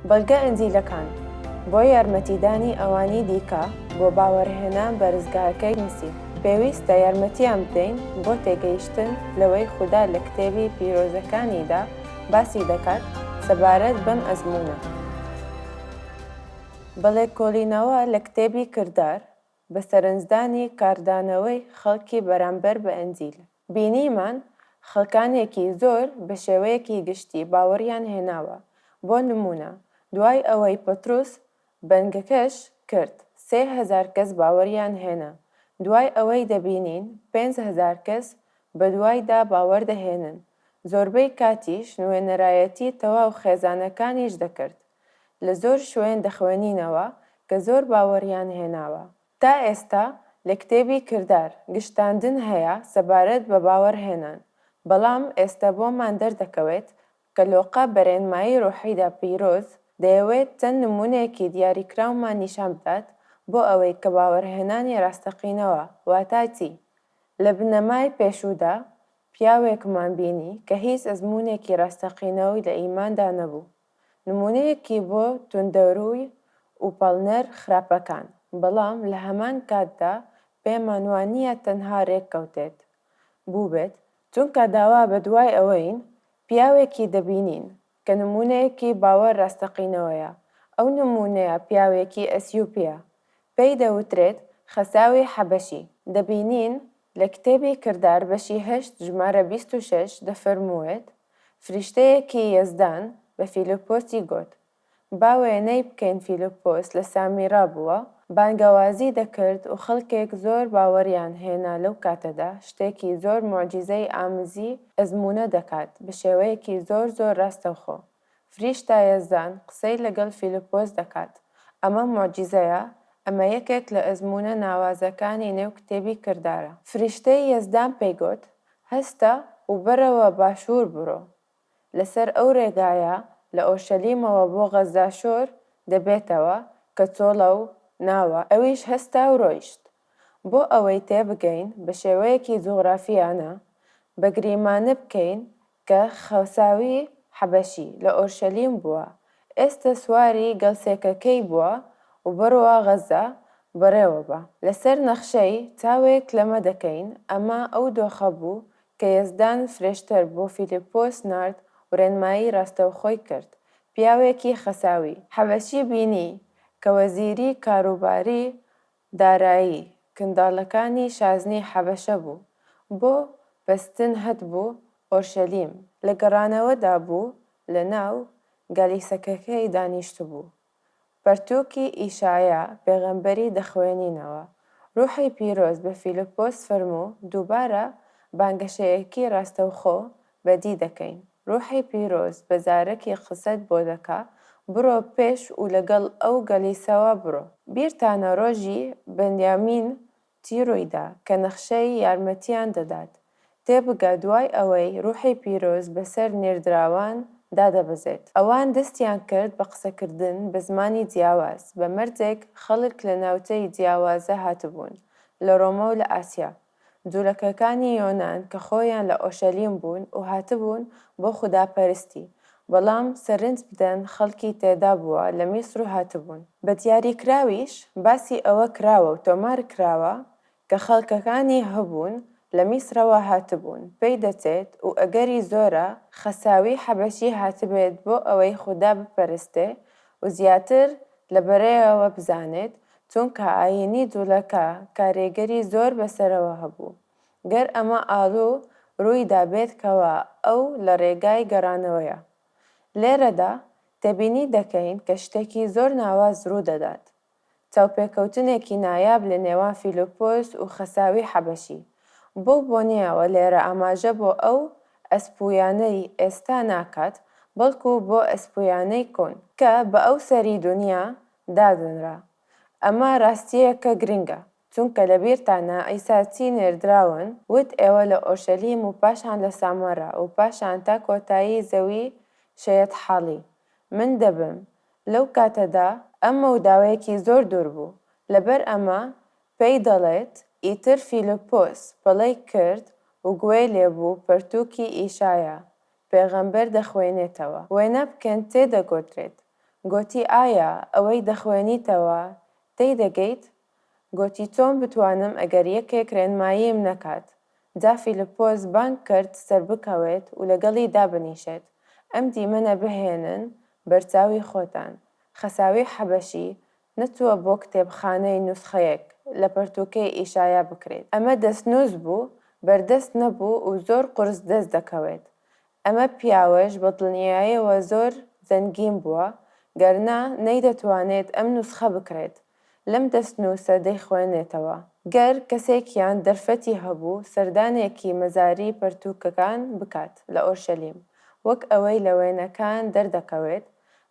بەڵگە ئنجیلەکان، بۆ یارمەتیدانی ئەوانی دیکە بۆ باوەڕهێنان بە ڕزگارکەی مەسیح، پێویستە یارمەتیان بدەین بۆ تێگەیشتن لەوەی خودا لە کتێبی پیرۆزەکانیدا باسی دەکات سەبارەت بەم ئەزموونە. بە ڵێکۆڵینەوە لە کتێبی کردار، بە سەرنجدانی کاردانەوەی خەڵکی بەرامبەر بە ئنجیل، بینیمان خەڵکانێکی زۆر بە شێوەیەکی گشتی باوەڕیان هێناوە، بۆ نموونە دوای ئەوەی پەتروس بانگەکەش کرد 3000 کەس باوەڕیان هێنا، دوای ئەوەی دەبینین 5000 کەس بەدوایدا باوەڕ دەهێنن، زۆربەی کاتیش نوێنەرایەتی تەواو خێزانەکانیش دەکرد، لە زۆر شوێن دەخوێنینەوە کە زۆر باوەڕیان هێناوە. تا ئێستا لە کتێبی کردار گشتاندن هەیە سەبارەت بە باوەڕهێنان، بەڵام ئێستا بۆمان دەردەکەوێت کە لۆقا بە رێنمایی رۆحیدا پیرۆز دەیەوێت چەند نمونەیەکی دیاریکراومان نیشان بدات بۆ ئەوەی کە باوەڕهێنانی راستەقینەوە واتا چی. لە بنەمای پێشوودا پیاوێکمان بینی کە هیچ ئەزموونێکی راستەقینەوەی لە ئیماندا نەبوو، نموونەیەکی بۆ توندەروی و پاڵنەر خراپەکان، بەڵام لە هەمان کاتدا پێمان وا نییە تەنها رێککەوتێت بووبێت، چونکە داوا بەدوای ئەوەین پیاوێکی دەبینین کە نموونەیەکی باوەڕ راستەقینەوەیە، ئەو نموونەیە پیاوێکی ئەسیوپییە پێی دەوترێت خەساوی حەبەشی. دەبینین لە کتێبی کردار بەشی هەشت ژمارە 26 دەفەرمووێت، فریشتەیەکی یەزدان بە فیلیپۆسی گۆت، با وێنەی بکەین فیلیپۆس لە سامیرا بووە، بانگەوازی دەکرد و خەڵکێک زۆر باوەڕیان هێنا لەو کاتەدا شتێکی زۆر موعجیزەی ئامزی ئەزموونە دەکات بە شێوەیەکی زۆر زۆر ڕاستەوخۆ فریشتە یەزدان قسەی لەگەڵ فیلیپۆس دەکات ئەمە موعجیزەیە ئەمە یەکێک لە ئەزموونە ناوازەکانی نێو کتێبی کردارە. فریشتەی یەزدان پێی گۆت، هەستە و بەرەوە باشوور بڕۆ، لەسەر ئەو ڕێگایە لە ئۆرشەلیمەوە بۆ غەززە شۆر دەبێتەوە کە چۆڵە و ناوە، ئەویش هەستا و ڕۆیشت. بۆ ئەوەی تێبگەین بە شێوەیەکی جوغرافییانە بە گریمانە بکەین کە خەساوی حەبەشی لە ئۆرشەلیم بووە، ئێستە سواری گەلسێکەکەی بووە و بڕوا غەززە بەڕێوە بە. لەسەر نەخشەی چاوێک لەمە دەکەین، ئەمە ئەو دۆخە بوو کە یەزدان فرێشتەر بۆ فیلیپۆس نارد و ڕێنمایی ڕاستەوخۆی کرد، پیاوێکی خەساوی حەبەشی بینی کە وەزیری کاروباری دارایی کنداڵەکانی شازنی حەبەشە بوو، بۆ بەستن هەتبوو ئۆرشەلیم، لە گەڕانەوەدا بوو لە ناو گالیسەکەکەی دانیشتبوو. پەرتووکی ئیشایا پێغەمبەری دەخوێنینەوە. ڕوحی پیرۆز بە فیلیپۆس فەرموو دووبارە بانگەشەیەکی ڕاستەوخۆ بەدی دەکەین. ڕوحی پیرۆز بە زارەکی قسەت بۆ دەکا، بڕۆ پێش و لەگەڵ ئەو گەلیسەوە بڕۆ. بیرتانە ڕۆژی بنیامین چی ڕوویدا کە نەخشەی یارمەتیان دەدات تێبگە دوای ئەوەی ڕوحی پیرۆز بەسەر نێردراوان دادەبەزێت ئەوان دەستیان کرد بە قسەکردن بە زمانی جیاواز بە مەرجێک خەڵک لە ناوچەی جیاوازە هاتبوون لە ڕۆمە و لە ئاسیا جولەکەکانی یۆنان کە خۆیان لە ئۆشەلیم بوون و هاتبوون بۆ خوداپەرستی، بەڵام سەرنج بدەن خەڵکی تێدا بووە لە میسر و هاتبوون. بە دیاریکراویش باسی ئەوە کراوە و تۆمار کراوە کە خەڵکەکانی هەبوون لە میسرەوە هاتبوون، پێی دەچێت و ئەگەری زۆرە خەساوی حەبەشی هاتبێت بۆ ئەوەی خودا بپەرستێ و زیاتر لە بەرەیەوە بزانێت چونکە ئایینی جوڵەکە کارێگەری زۆر بەسەرەوە هەبوو گەر ئەمە ئاڵو ڕووی دابێت کەوا ئەو لە ڕێگای گەڕانەوەیە. لێرەدا تێبینی دەکەین کە شتێکی زۆر ناواز ڕوو دەدات. چاوپێکەوتنێکی نایاب لە نێوان فیلپۆس و خەساوی حەبەشی. بەو بۆنەیەوە لێرە ئاماژە بۆ ئەو ئەسپویانەی ئێستا ناکات بەڵکو بۆ ئەسپویانەی کۆن کە بە ئەو سەری دونیا دادەنرا. ئەمە ڕاستییەکە گرنگە، چونکە لەبیرتانە عیسا چی نێردراون وت ئێوە لە ئۆرشەلیم و پاشان لە سامەرا و پاشان تا کۆتایی زەوی شەیەتحاڵی من دەبم لەو کاتەدا ئەم مەوداوەیەکی زۆر دوور بوو لەبەر ئەمە پێی دەڵێت ئیتر فیلپۆس پەڵەی کرد و گوێی لێبوو پەرتووکی ئیشایا پێغەمبەر دەخوێنێتەوە. وێنا بکەن تێ دەگۆترێت. گۆتی ئایا ئەوەی دەخوێنیتەوە تێیدەگەیت؟ گۆتی چۆن بتوانم ئەگەر یەکێک رێنماییم نەکات؟ جا فیلپۆس بانگ کرد سەربکەوێت و لەگەڵی دابنیشێت. ئەم دیمەنە بهێنن بەرچاوی خۆتان. خەساوی حەبەشی نەچووە بۆ کتێبخانەی نوسخەیەک لە پەرتووکەی ئیشایا بکرێت. ئەمە دەستنووس بوو، بەردەست نەبوو و زۆر قورس دەست دەکەوێت. ئەمە پیاوەش بە دڵنیایەوە زۆر زەنگین بووە، گەرنا نەیدەتوانێت ئەم نوسخە بکرێت. لەم دەستنووسە دەیخوێنێتەوە. گەر کەسێکیان دەرفەتی هەبوو سەردانێکی مەزاری پەرتووکەکان بکات لە ئۆرشەلیم، وەک ئەوەی لە وێنەکان دەردەکەوێت،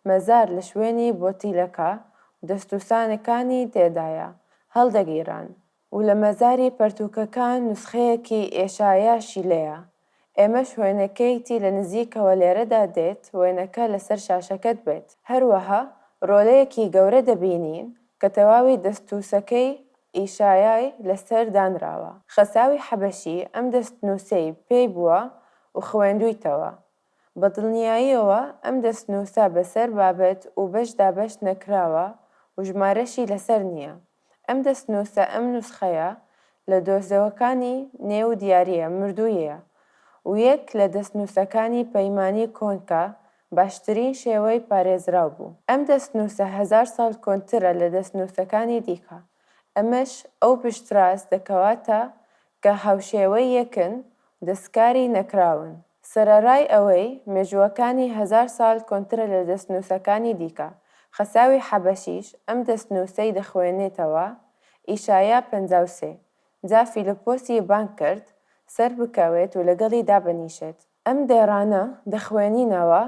مەزار لە شوێنی بۆتیلەکە و دەستوسانەکانی تێدایە، هەڵدەگیران. و لە مەزاری پەرتووکەکان نوسخەیەکی ئێشایاشی لێیە. ئێمەش وێنەکەیتی لە نزیکەوە لێرەدا دێت وێنەکە لەسەر شاشەکەت بێت. هەروەها ڕۆلەیەکی گەورە دەبینین کە تەواوی دەستوسەکەی ئیشایای لەسەر دانراوە. خەساوی حەبەشی ئەم دەستنووسەی پێی بووە و خوێندوویتەوە. بە دڵنیاییەوە ئەم دەستنووسە بەسەر بابەت و بەش دابەش نەکراوە و ژمارەشی لەسەر نییە. ئەم دەستنووسە ئەم نوسخەیە لە دۆزەوەکانی نێو دیارییە مردوویە و یەک لە دەستنووسەکانی پەیمانی کۆن کە باشترین شێوەی پارێزراو بوو. ئەم دەستنووسە هەزار ساڵ کۆنترە لە دەستنووسەکانی دیکە. ئەمەش ئەو پشتراست دەکەواتە کە هاوشێوەی یەکن و دەستکاری نەکراون. سەرەڕای ئەوەی مێژووەکانی هەزار ساڵ کۆنترە لە دەستنووسەکانی دیکە، خەساوی حەبەشیش ئەم دەستنووسەی دەخوێنێتەوە، ئیشایا 53. جا فیلپۆسی بانگ کرد سەربکەوێت و لەگەڵی دابنیشێت. ئەم دێڕانە دەخوێنینەوە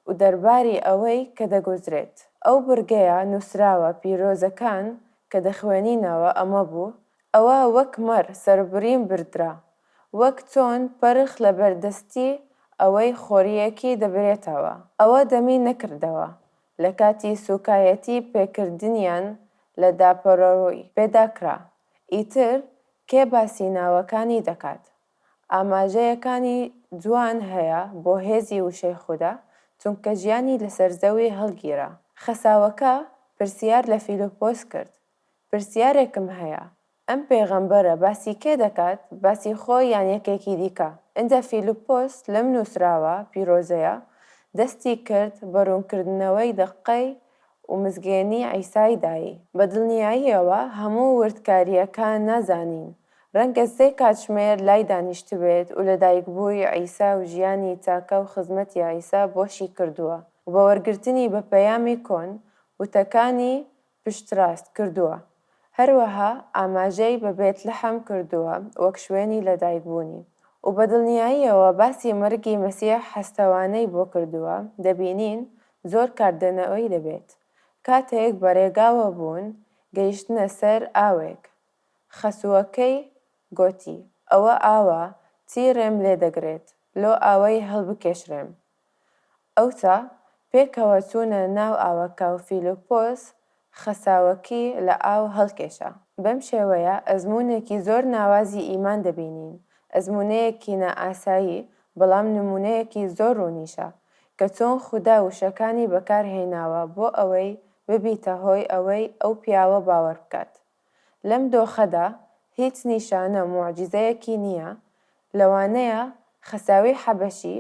و دەرباری ئەوەی کە دەگوزرێت. ئەو بڕگەیە نووسراوە پیرۆزەکان کە دەخوێنینەوە ئەمە بوو، ئەوە وەک مەڕ سەربڕین بردرا، وەک چۆن پەرخ لە بەردەستی ئەوەی خۆرییەکی دەبرێتەوە. ئەوە دەمی نەکردەوە لە کاتی سووکایەتی پێکردنیان لە داپەڕۆی پێدا کرا. ئیتر کێ باسی ناوەکانی دەکات؟ ئاماژەیەکانی جوان هەیە بۆ هێزی وشەی خودا، چونکە ژیانی لەسەر زەوی هەڵگیرا. خەساوەکە پرسیار لە فیلپۆس کرد، پرسیارێکم هەیە، ئەم پێغەمبەرە باسی کێ دەکات، باسی خۆی یان یەکێکی دیکە؟ ئینجا فیلپۆس لەم نووسراوە پیرۆزەیە دەستی کرد بە ڕوونکردنەوەی دەقەی و مزگێنی عیسای دایی. بە دڵنیاییەوە هەموو وردکارییەکان نازانین، ڕەنگە سێ کاتژمێر لای دانیشتبێت و لەدایکبووی عیسا و ژیانی چاکە و خزمەتی عیسا بۆ شیکردووە و بە وەرگرتنی بە پەیامی کۆن وتەکانی پشتڕاست کردووە، هەروەها ئاماژەی بە بێتلەحم کردووە وەک شوێنی لەدایکبوونی و بە دڵنیاییەوە باسی مەرگی مەسیح هەستەوانەی بۆ کردووە، دەبینین زۆر کاردانەوەی دەبێت. کاتێک بە رێگاوە بوون گەیشتنە سەر ئاوێک، خەسووەکەی گۆتی، ئەوە ئاوە چی رێم لێ دەگرێت لۆ ئاوەی هەڵبکێشرێم؟ ئەوسا پێکەوە چوونە ناو ئاوەکە و فیلپۆس خەساوەکی لە ئاو هەڵکێشا. بەم شێوەیە ئەزموونێکی زۆر ناوازی ئیمان دەبینین، ئەزموونەیەکی نائاسایی بەڵام نموونەیەکی زۆر ڕوونیشە کە چۆن خودا وشەکانی بەکار هێناوە بۆ ئەوەی ببیتە هۆی ئەوەی ئەو پیاوە باوەڕ بکات. لەم دۆخەدا هیچ نیشانە و موعجیزەیەکی نییە، لەوانەیە خەساوی حەبەشی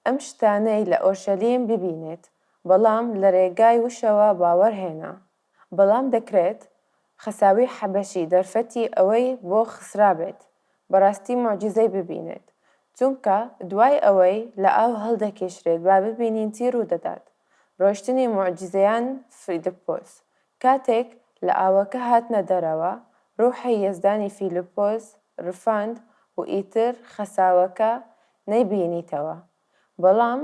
ئەم شتانەی لە ئۆرشەلیم ببینێت، بەڵام لە رێگای وشەوە باوەڕ هێنا. بەڵام دەکرێت خەساوی حەبەشی دەرفەتی ئەوەی بۆ خسرابێت بەڕاستی موعجیزەی ببینێت، چونکە دوای ئەوەی لە ئاو هەڵدەکێشرێت با ببینین چی روودەدات، رۆیشتنی موعجیزەیان فیلپۆس کاتێک لە ئاوەکە هاتنە دەرەوە، ڕووحی یەزدانی فیلیپۆس ڕفاند و ئیتر خەساوەکە نەیبینیتەوە، بەڵام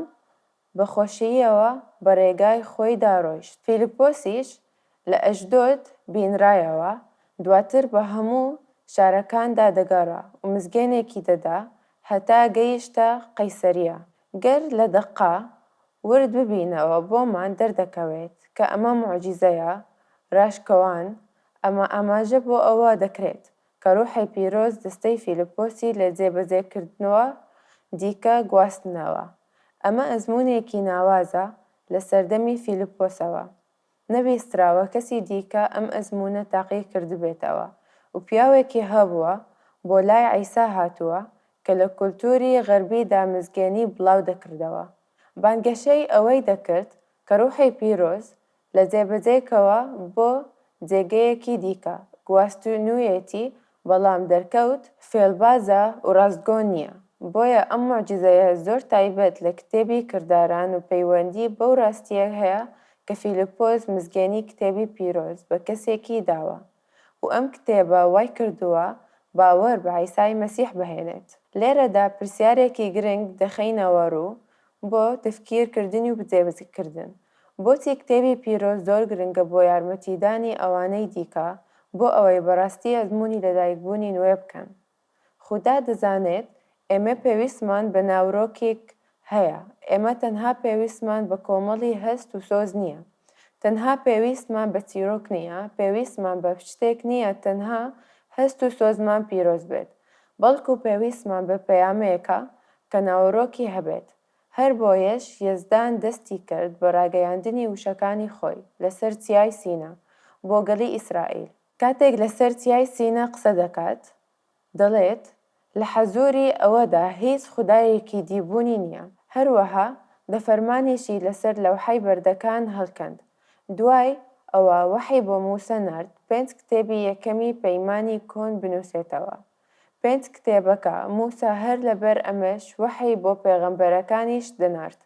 بە خۆشییەوە بە ڕێگای خۆیدا ڕۆیشت. فیلیپۆسیش لە ئەشدۆد بینرایەوە، دواتر بە هەموو شارەکاندا دەگەڕا و مزگێنێکی دەدا هەتا گەیشتە قەیسەرییە. گەر لە دەقە ورد ببینەوە بۆمان دەردەکەوێت کە ئەمە موعجیزەیە راشکەوان ئەمە ئاماژە بۆ ئەوە دەکرێت کە ڕوحی پیرۆز دەستەی فیلپۆسی لە جێبەجێکردنەوە دیکە گواستنەوە ئەمە ئەزموونێکی ناوازە لە سەردەمی فیلیپۆسەوە نەبیستراوە کەسی دیکە ئەم ئەزموونە تاقی کردبێتەوە و پیاوێکی هەبووە بۆ لای عیسا هاتووە کە لە کولتووری غەربیدا مزگێنی بڵاو دەکردەوە بانگەشەی ئەوەی دەکرد کە ڕوحی پیرۆز لە جێبەجێکەوە بۆ جێگەیەکی دیکە گواستنوویەتی بەڵام دەرکەوت فێڵبازە و ڕاستگۆ نییە بۆیە ئەم موعجیزەیە زۆر تایبەت لە کتێبی کرداران و پەیوەندی بەو ڕاستییە هەیە کە فیلیپۆس مزگێنی کتێبی پیرۆز بە کەسێکی داوە و ئەم کتێبە وای کردووە باوەر بە عیسای مەسیح بهێنێت. لێرەدا پرسیارێکی گرنگ دەخەینەوە ڕوو بۆ تفکیر کردن و جێبەجێکردن. بۆچی کتێبی پیرۆز زۆر گرنگە بۆ یارمەتیدانی ئەوانەی دیکە بۆ ئەوەی بەڕاستی ئەزموونی لەدایکبوونی نوێ بکەن؟ خودا دەزانێت ئێمە پێویستمان بە ناورۆکێک هەیە، ئێمە تەنها پێویستمان بە کۆمەڵی هەست و سۆز نییە، تەنها پێویستمان بە چیرۆک نییە، پێویستمان بە شتێک نییە تەنها هەست و سۆزمان پیرۆز بێت، بەڵکو پێویستمان بە پەیامێکە کە ناوەرۆکی هەبێت. هەر بۆیەش یەزدان دەستی کرد بە ڕاگەیاندنی وشەکانی خۆی لەسەر چیای سینا بۆ گەلی ئیسرائیل. کاتێک لەسەر چیای سینا قسە دەکات، دەڵێت، لە حەزووری ئەوەدا هیچ خودایەکی دی بوونی نییە. هەروەها دە فەرمانیشی لەسەر لەوحەی بەردەکان هەڵکەند. دوای ئەوە وەحی بۆ موسا نارد پێنج کتێبی یەکەمی پەیمانی کۆن بنووسێتەوە. پێنج کتێبەکە، موسا هەر لەبەر ئەمەش وەحی بۆ پێغەمبەرەکانیش دەنارد.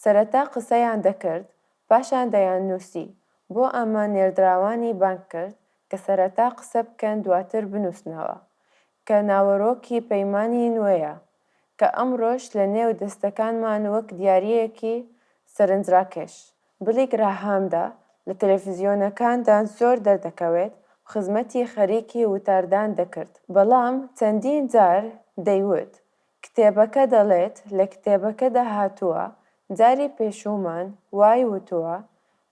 سەرەتا قسەیان دەکرد، پاشان دەیاننووسی، بۆ ئەمە نێردراوانی بانگ کرد کە سەرەتا قسە بکەن دواتر بنووسنەوە، کە ناوەرۆکی پەیمانی نوێیە، کە ئەمڕۆش لە نێو دەستەکانمان وەک دیارییەکی سەرنجڕاکێش. بلی گراهامدا لە تەلەفزیۆنەکاندا زۆر دەردەکەوێت و خزمەتی خەریکی وتاردان دەکرد، بەڵام چەندین جار دەیوت، کتێبەکە دەڵێت لە کتێبەکەدا هاتووە جاری پێشوومان وای وتووە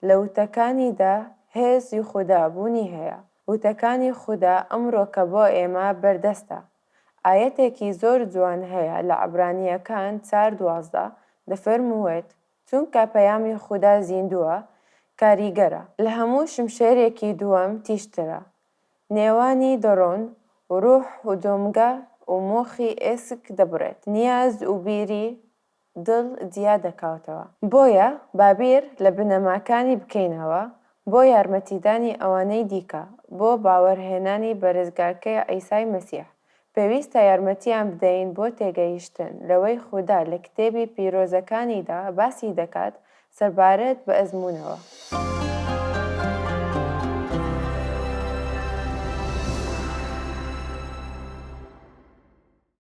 لە وتەکانیدا هێز ی خودا بوونی هەیە وتەکانی خودا ئەمڕۆکە بۆ ئێمە بەردەستە ئایەتێکی زۆر جوان هەیە لە عبرانیەکان چار 12 دەفەرمووێت چونکە پەیامی خودا زیندووە کاریگەرە لە هەموو شمشێرێکی دووەم تیژترە نێوانی دەڕۆن و ڕوح و جۆمگە و مۆخی ئێسک دەبڕێت، نیاز و بیری دڵ جیا دەکاتەوە. بۆیە با بیر لە بنەماکانی بکەینەوە بۆ یارمەتیدانی ئەوانەی دیکە بۆ باوەرهێنانی بە رزگارکەی عیسای مەسیح. پێویستە یارمەتیان بدەین بۆ تێگەیشتن لەوەی خودا لە کتێبی پیرۆزەکانیدا باسی دەکات سەربارەت بە ئەزموونەوە.